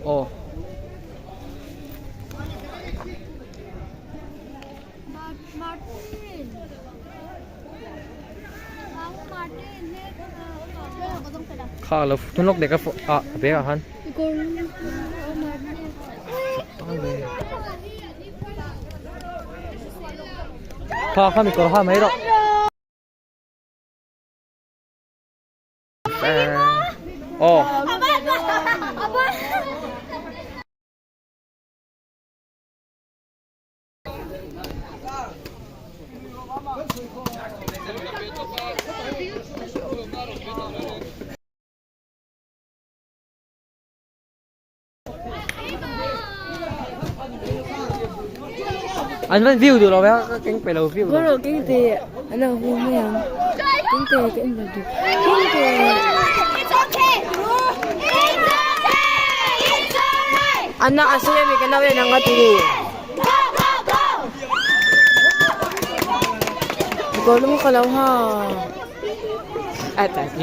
Aw. Kha lo thun lawk dek a ah a bag ah khan. Kha kha mi kawr ha mai rawh. Aw. An van view duh lo ve a ka keng pe lo view lo. Kawr keng te an ang hu mai ang. Keng te ka en lo duh. Keng te. Ana a sawi ami ka nau en ang a ti. Kawr lum ka lo ha.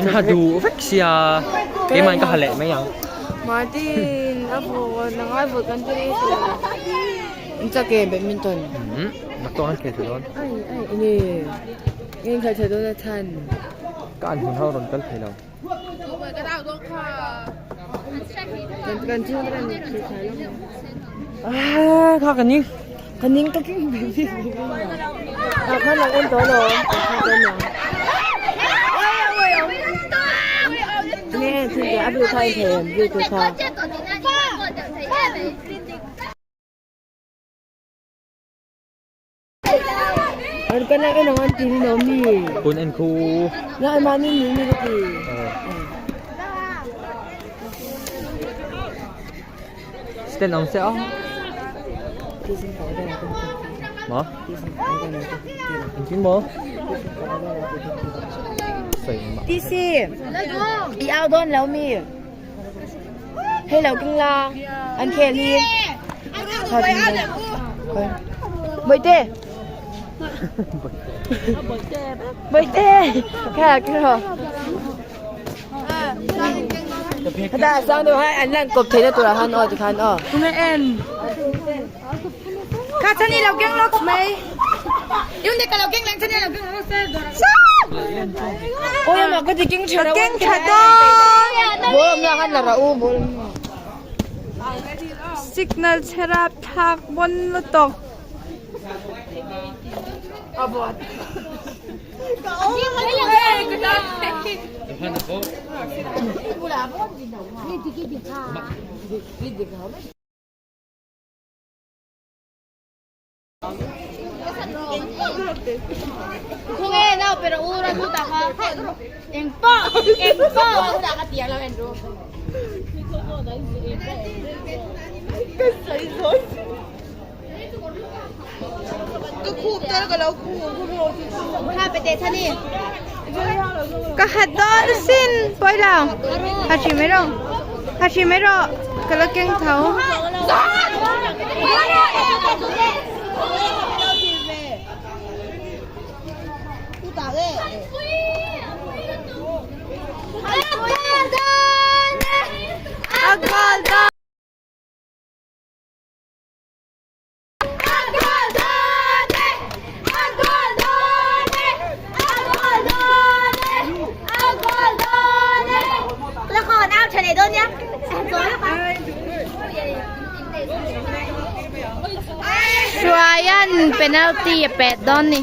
In ha duh vek sia keimah in ka ha leh mai ang. Martin a vawt a ngai vawt kan ti rei tawh. In chak e badminton. Umm naktuk an khel thei dawn. Ai ai enge in khel thei dawn a chhan. Ka an hun ho rawn kal thei lo. Kan chhung te kan khel thei lo. Ah kha ka ning. Ka ning ka king ve bik bik a. Ah khan lang en tawh lo. Nge thil te a blue kha en thei em blue te kha. An kan lang en ang an ti ni lo mi. Kun en khu. Na an mahni ni mi ka ti. Stand ang se a. Ma? Engtin maw? Sawi mah. TC, i au dawn lo mi? Hei lo king la, an khel hi. Bawihte. Bawihte. Kha kha. Heta sang deuh hai an lan kawp theihna turah khan aw tikhan aw. Tunge en. Kha chani lo keng lawk mai. Yun de ka lo keng leng chani lo keng lawk se. Oi ma ka ti keng tha Keng tha dawn. Ball awm na khan la ra u ball. Signal chherap thlak bon lutuk. Ka hat dawn asin pawi lo ha hri mai rawh ha hri mai rawh ka la keng tho. A goal dawn. Hruaia'n penalty a pet dawn ni.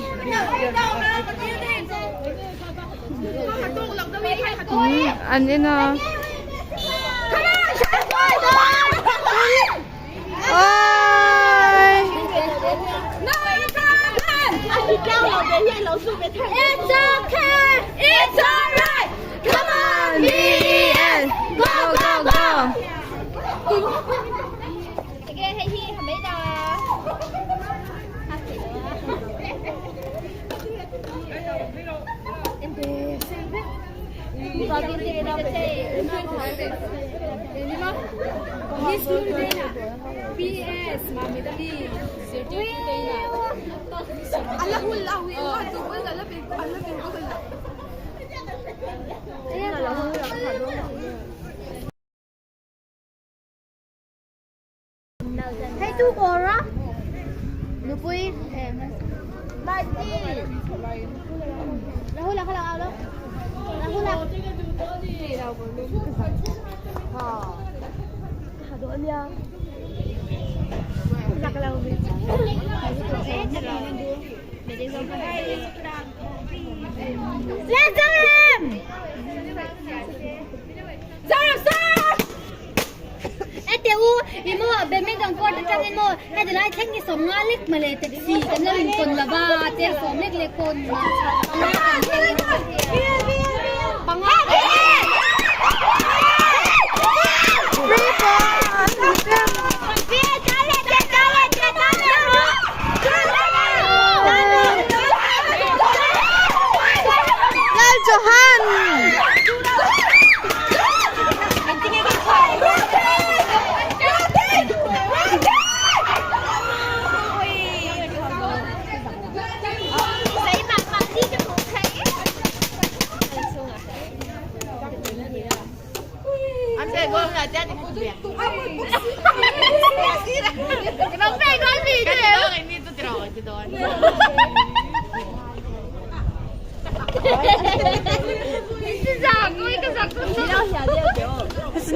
An en a. Oi! It's okay! It's alright! Come on, BEL! Go, go, go! Hei tu kawr a nupui Rahul a kha lo au lo Rahul a Let's go him! Zoram sir! Ete u, i maw badminton court atangin maw heti lai thleng hi 50 lek mawle taxi kan lo intawn lova chair sawm lek lek pawh ni panga kan thleng panga Lal Johan!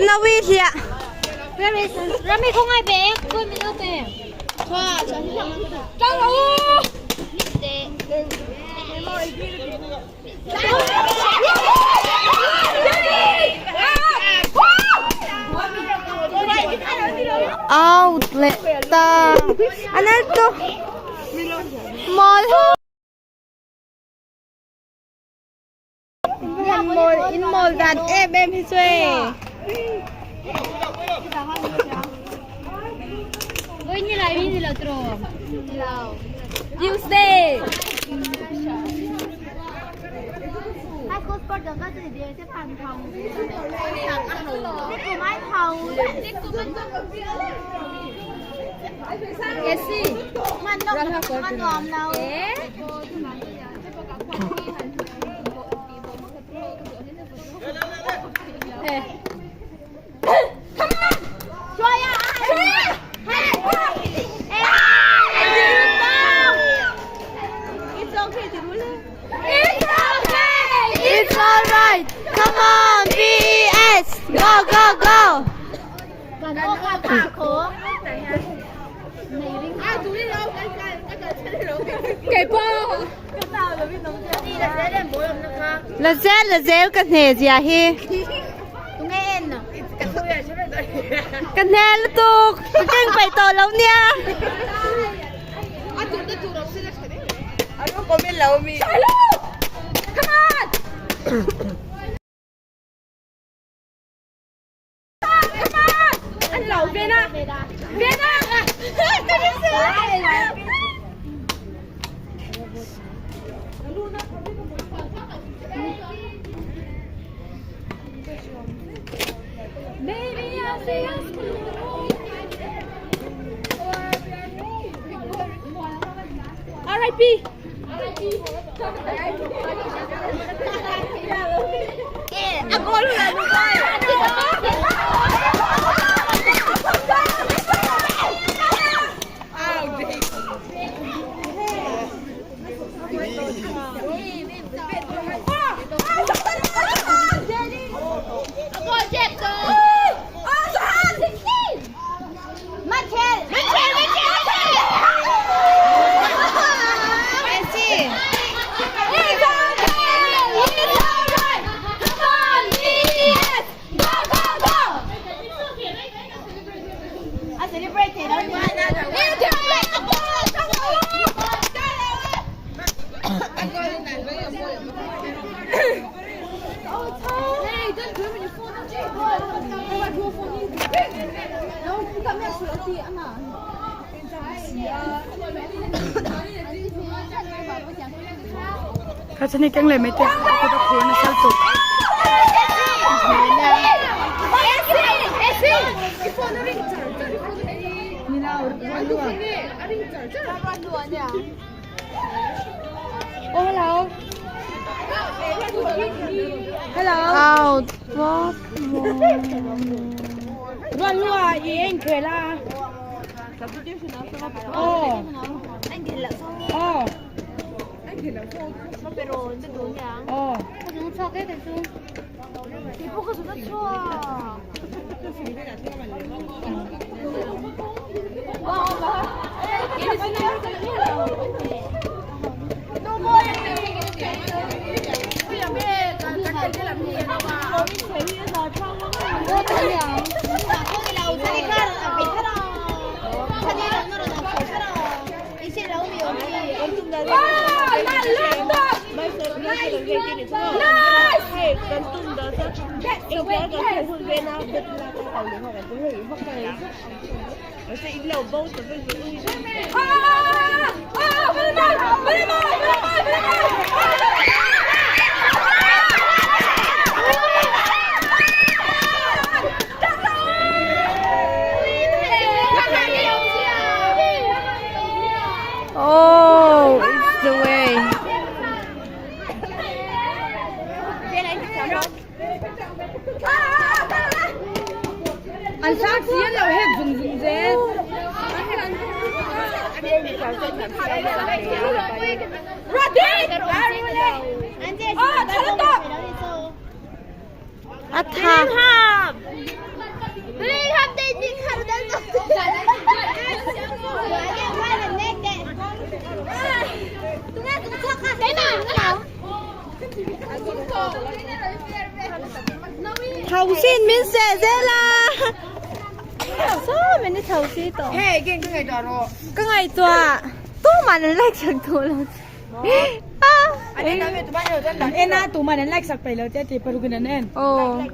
Nawi hliah. Rami khaw ngai pe khawi min lo pe. Tang u. Out leh ta. Anel tu. Mawl. Mawl in mawl dan em em hi chu e. Oi ni lai ni lo tro. Tuesday. High school sport 的那这里边是潘涛，你古买头，你古买 Yes. มันนกมันนอมเราช่วยอ่ะช่วยเอ๊ะ It's okay It's alright. Come on, BS. Go go go. กันโอกาสปากโค La zel la zel ka hne zia hi. Ka hne lutuk. Ka keng pai tawh lo nia. Kha chani keng le mai te ka khur na sal tuk. Oh hello. Hello. Out. What? 乱乱也可以啦。Oh, it's the way. An sang si an lo hek zung zung zel. A tha. Thau sin min seh zel a. Saw min i thau si tawh. Hey, gen ka ngaihtuah rawh. Ka ngaihtuah. Tuman an like sak duh lo che. An en a, tuman an like sak peih lo che tih parukin an en. Aw.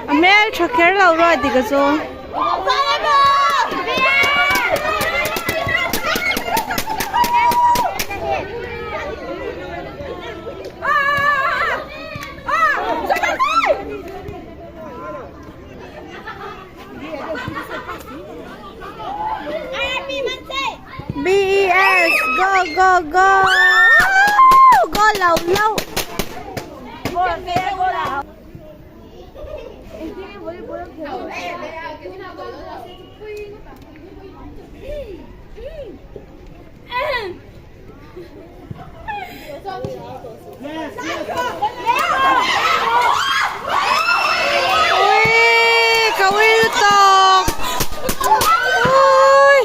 A hmel tha kher lo rua dik a chu. BES go go go go lo lo. Ui ka ui lutuk. Ui.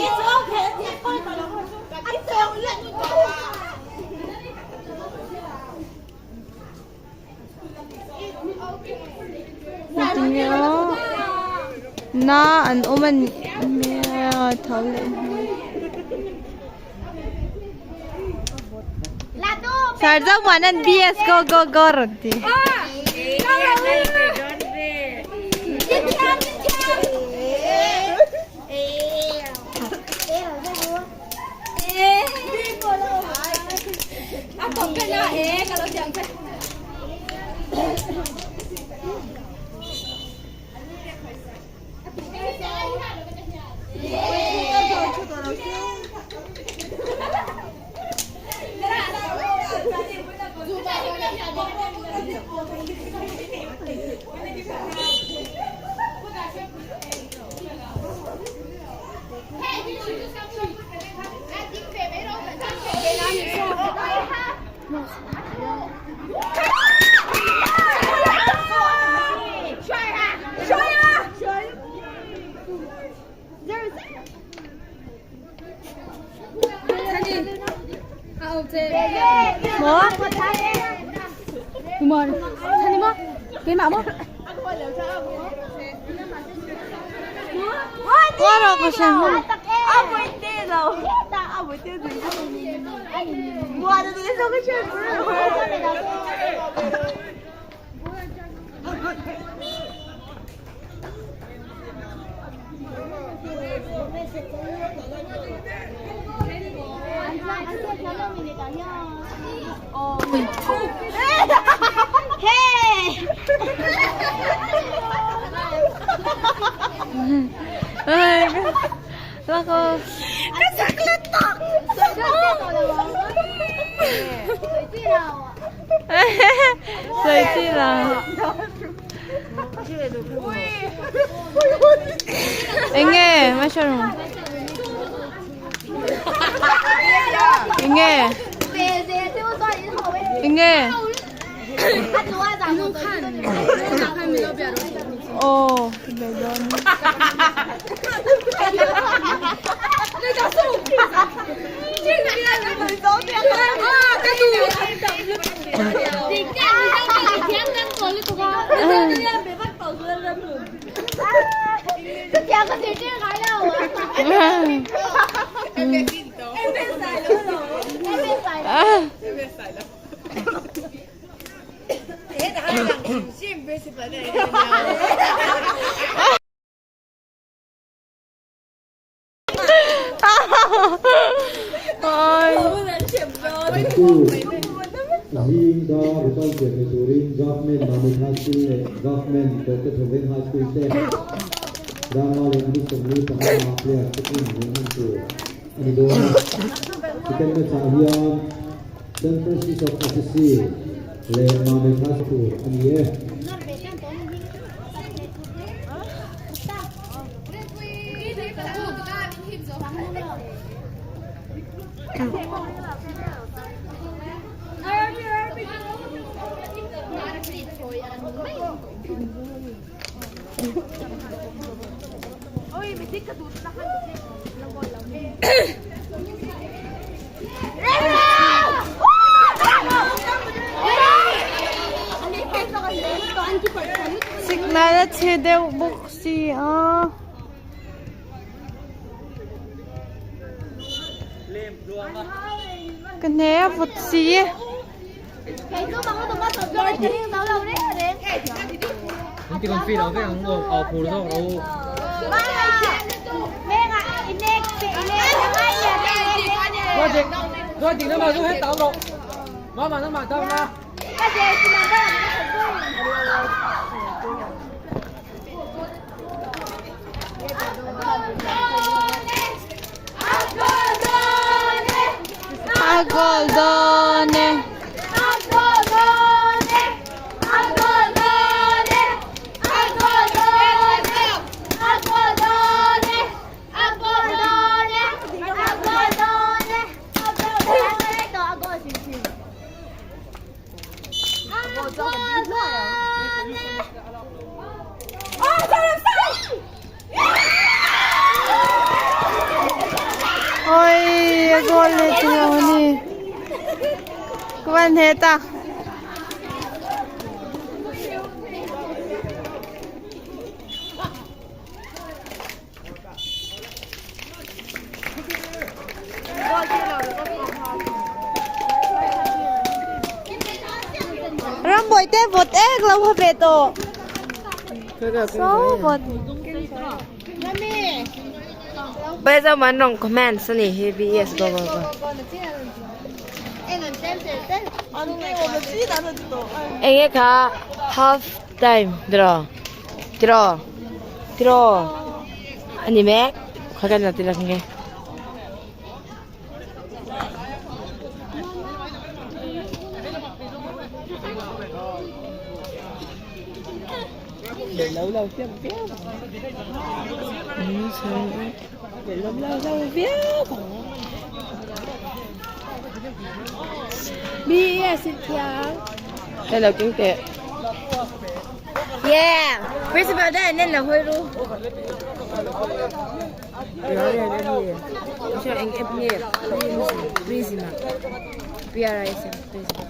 Tinge aw na an awm a nih hmel a tho leh hmel. Sarzomuan an BS go go go rawn ti. Maw? Qua rồi có xem không? Sawi chi lo. Enge mushroom. Enge. Enge. Oh, Zing dar result pian leh turin Government Mamit High School leh Government Tawte Thawveng High School te Ranga leh minute 45 ah players te team hmuh hman tur a ni dawn a. Second match ah hian Saint Francis of Assisi leh Mamit High School a ni e. Signal a chhe deuh bawk si a. Ka hne a vawt si. A goal dawn e. Oi, a goal leh tur lo a ni. Ka van heh tak. Rambuai te vawt ek lo ha ve tawh. So vawt. Bây giờ mà nòng comment sao nhỉ hi BS go go go. Enge kha half time draw. Draw. Draw. Ani mek khaw kan la ti lang nge. Hello kinh tế. Yeah, principal đây nên là hơi ru. Anh em nghe Prisma. PRISM Prisma.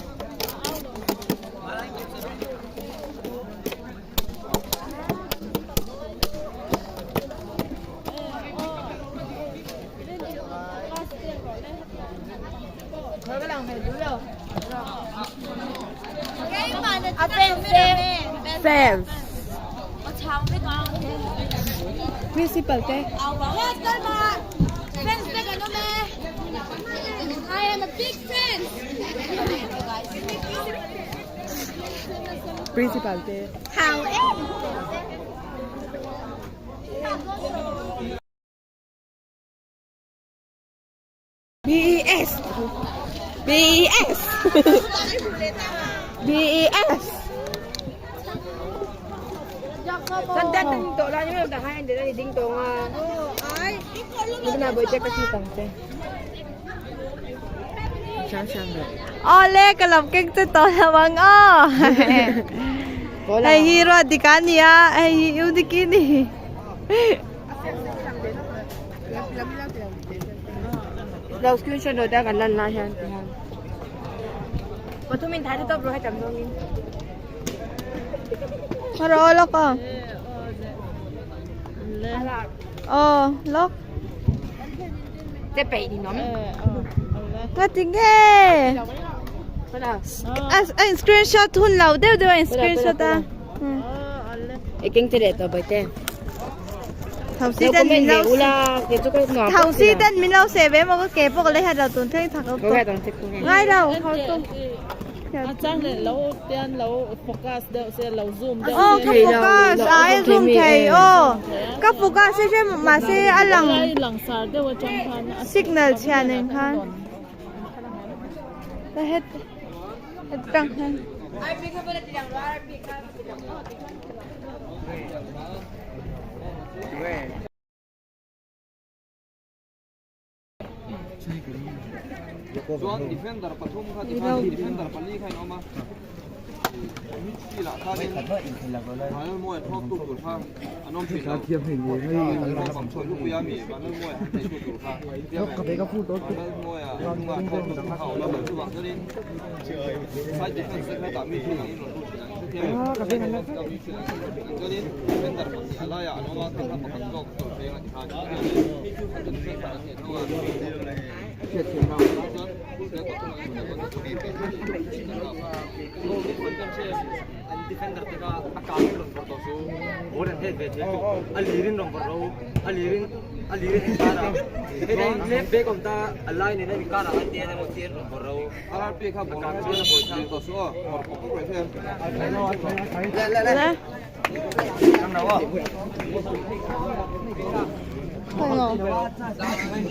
Fans. Principal te. I am a big fan. Principal te. Hau em. BES BES BES Sandan ding to la ni da hai de ni ding to nga. Ni na boy check ka tang che. Sang sang rồi. Ole ka lam keng che to lawang o. Hei hi ro dikania hei hi u dikini. Lo screenshot rồi ta kan lan la hian ti han. Pathumin thai te top ro hai tam zawngin. Maro lok o. Oh, lok. Te pe ni nom. Nga tinge. A screenshot hun lo deuh deuh a screenshot a. E keng te le to bai te. Thau si ten min lo thau si ten min lo se ve mo ka ke pawh ka lei hat lo tun thleng thak lo ngai lo hau tum. A chang leh lo tian lo focus deuh se lo zoom deuh se. Aw ka focus a e zoom thei aw ka focus se mahse a lang langsar deuh atang khan signal chhia nen khan ta het atang khan.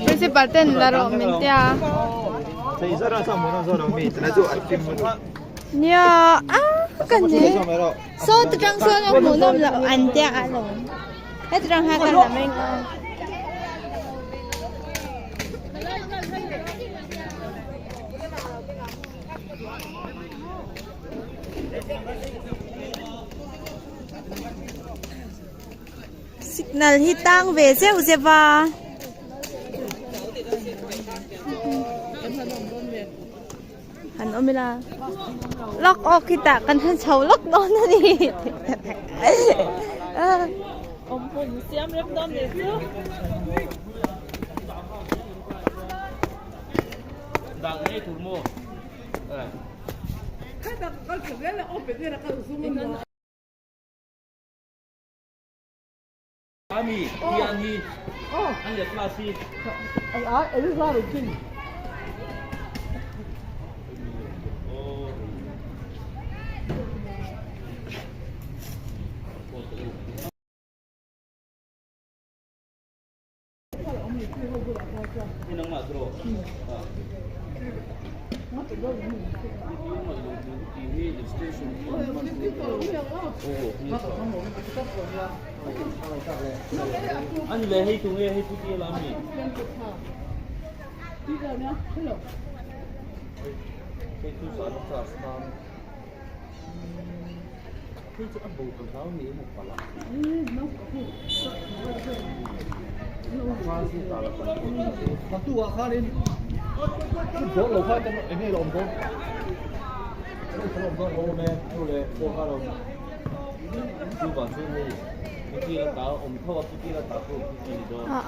Principal ten la rawh min tia. Nia a ka ne saw te tang sawn a hmuh nawm loh an tia a lo heti tang hian kan lam eng a. Signal hi tang ve zeuh zeuh a. Han awm ila lawk aw khitah kan han chho lawk dawn a ni.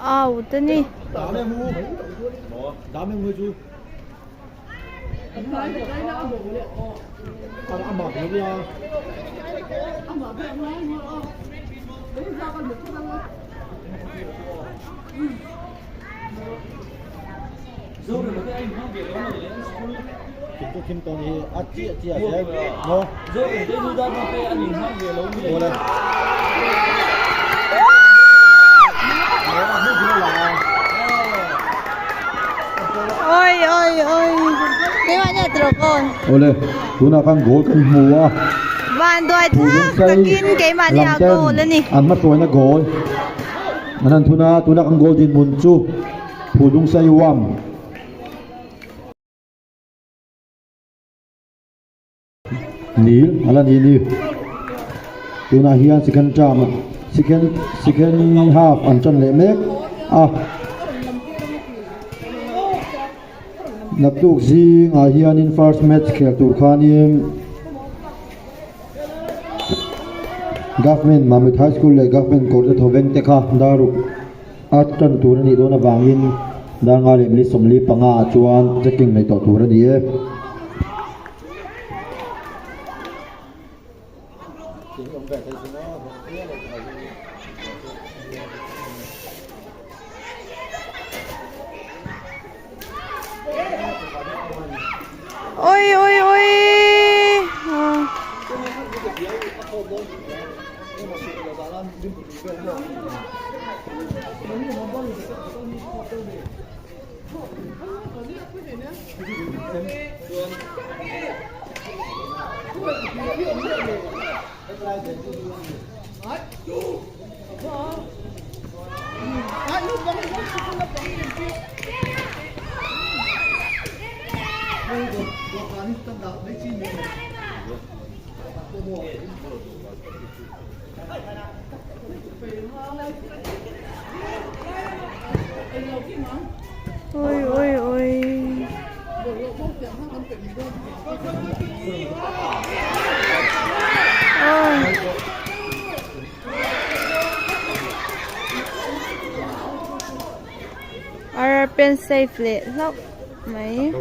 A au te ni. Oi oi oi keimah nia tiraw kawn. Awle tunah khan goal kan hmu a. Vanduai thlak takin keimah nia goal a ni. An hmahruaina goal an han thun a tunah kan goal dinhmun chu Phulungsai Wam. Nil a la ni ni. Tunah hian second term second second half an tan leh mek a. Naktuk zingah hianin first match khel tur khanin Government Mamit High School leh Government Kawrte Thawveng te kha daruk a tan tur a nih dawn avangin dar nga leh minute 45 ah chuan checking nei tawh tur a ni e. Oi oi oi Oi oi oi. Oi. Ar pen safe leh hlauh mai.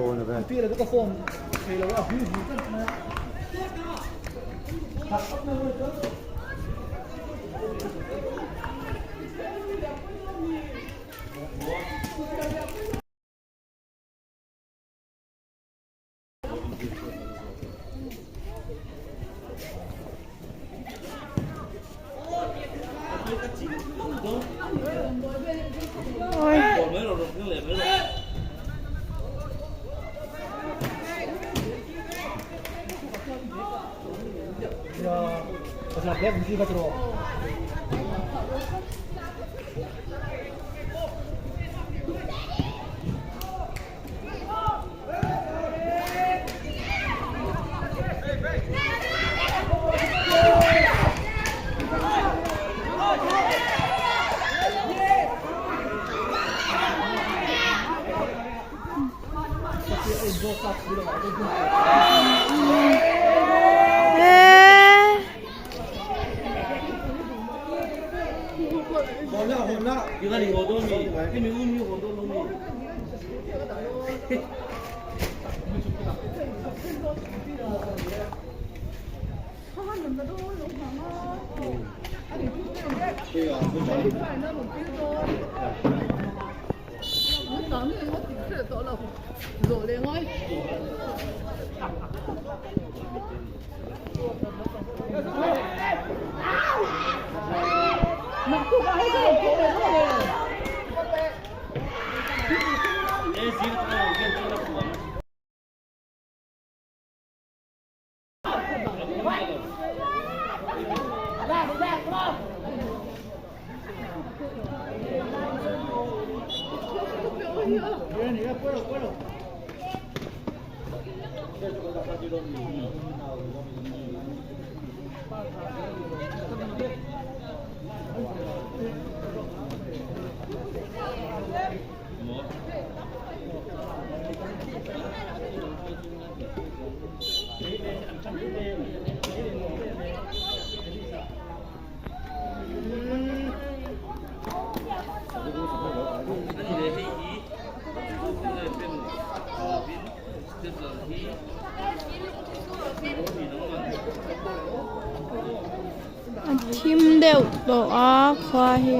A thim deuh tawh a khua hi.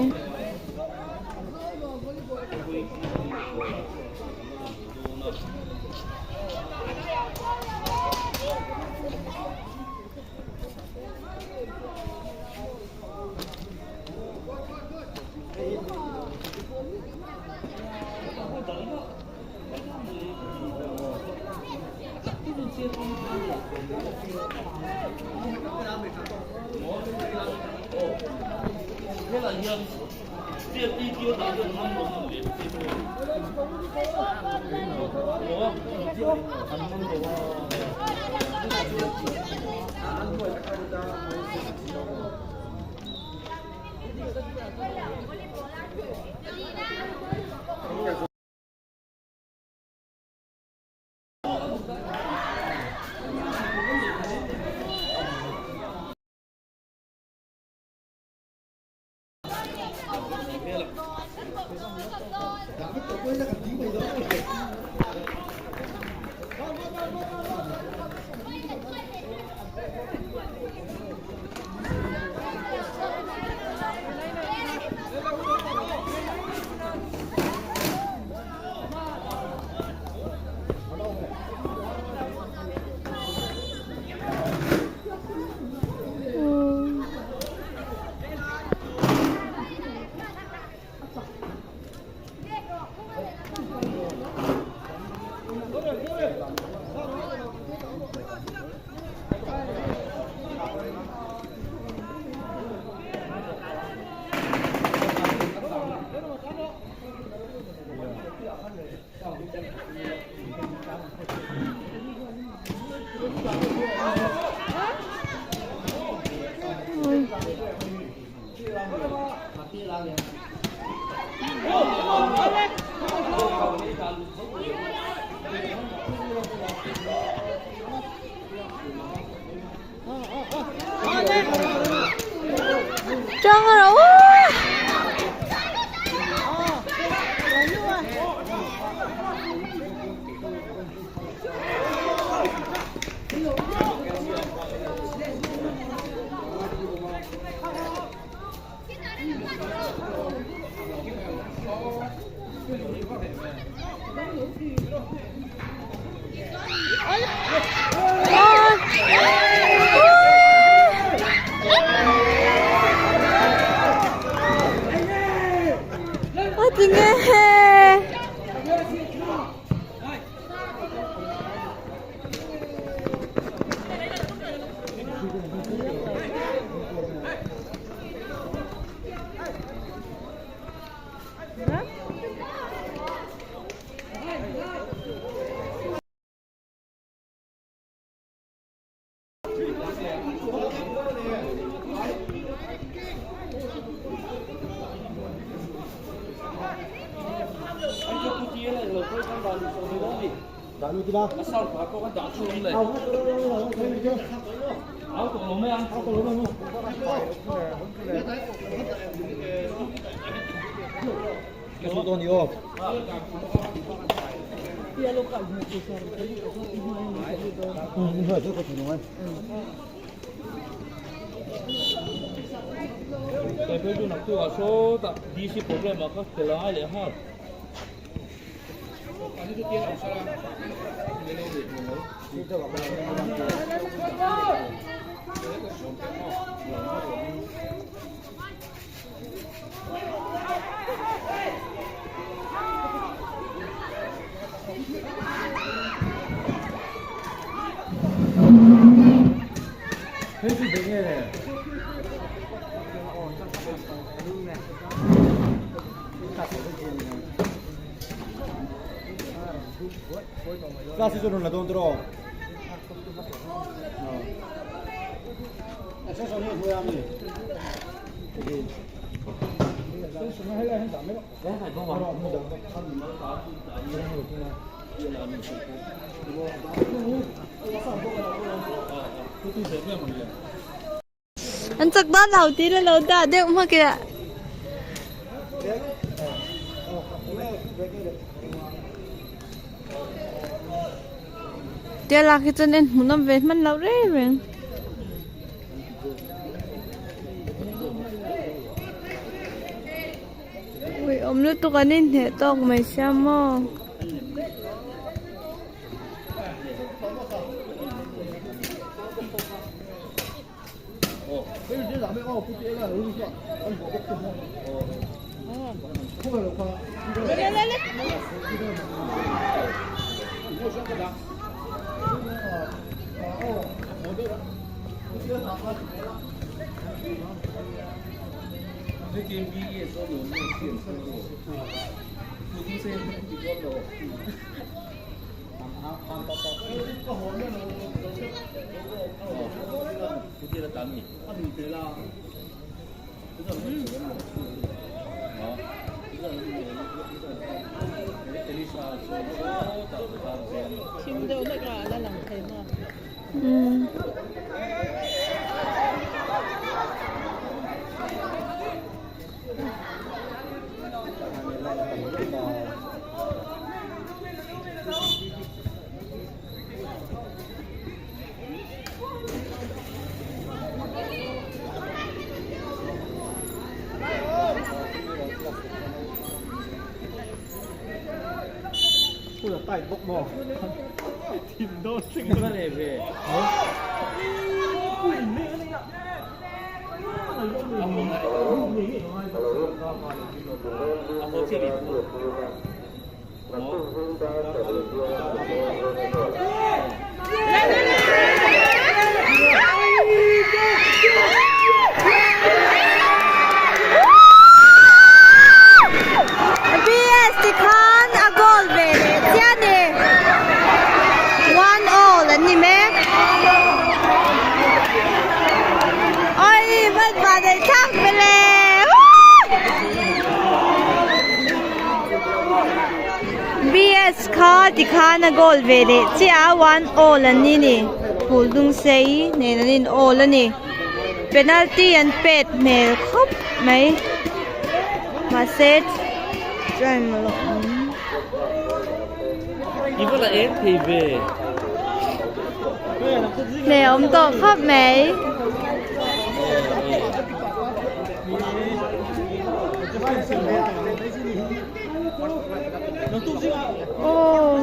Tang rawh u. A ti nge he. An chak dawn lo tih la lo dah deuh hmak ila. Tia lak hi chuan en hmuhnawm ve hman loh reng reng. Ui awm lutuk an inhneh tawk mai sia maw. Thim deuh hlek a la lang thei maw? Umm. BS ti khan a goal ve leh chiah a ni. One all an ni mek. Oi van van ei thlak ve le. BS kha ti khan a goal ve leh chiah a one all an ni ni. Phul dung sei nen an in all a ni. Penalty an pet hmel khawp mai. Mahse time a la awm. Hmel awm tawh khawp mai. Aw.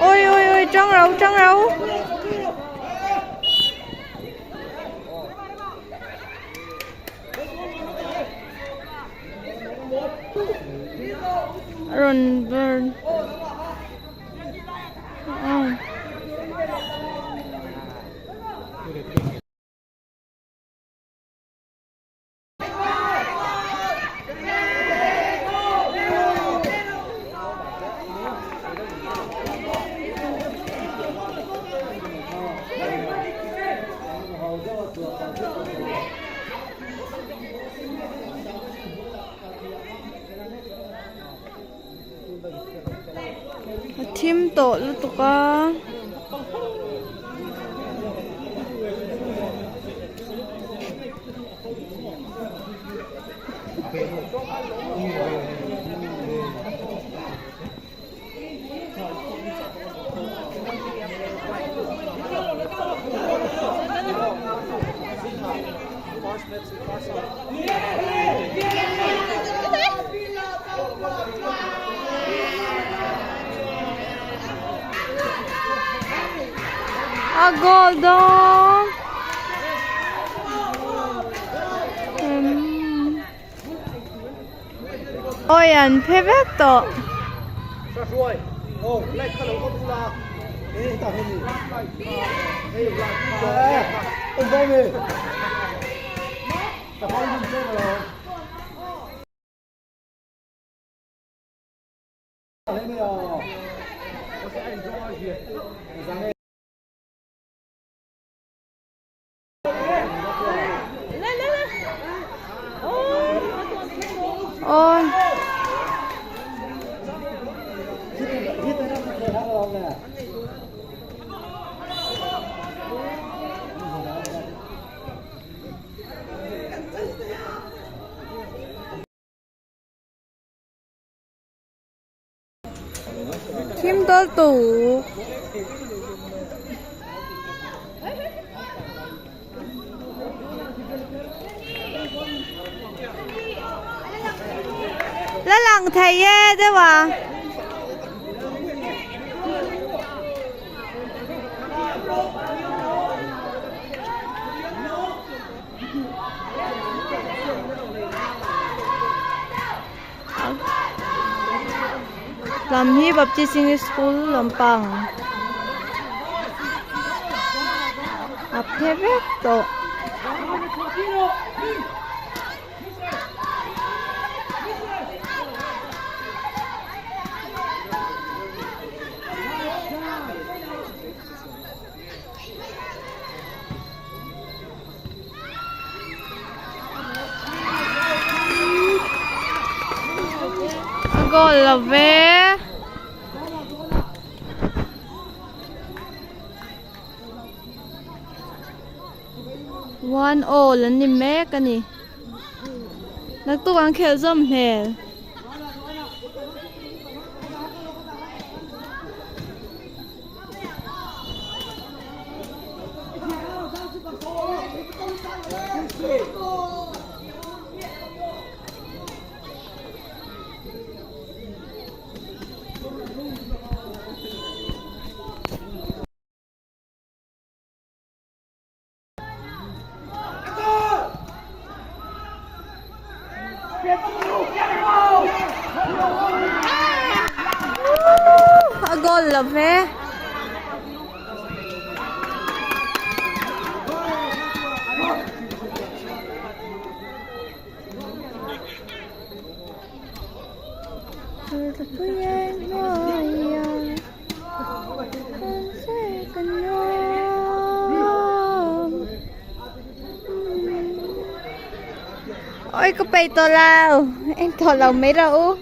Ôi ôi ôi trăng râu trăng râu. Rawn burn A thim tawh lutuk a. A goal dawn. Awi an phe vek tawh. Ôi. Thim dawl tuk. La lang thei e deuh a. Lam hi Baptist English School lampang a phe vek tawh. A goal lo ve. One all an ni mek a ni. Naktuk an khelh zawm hmel. A goal lo ve. Ôi có bay to lao em thò lòng mấy đâu.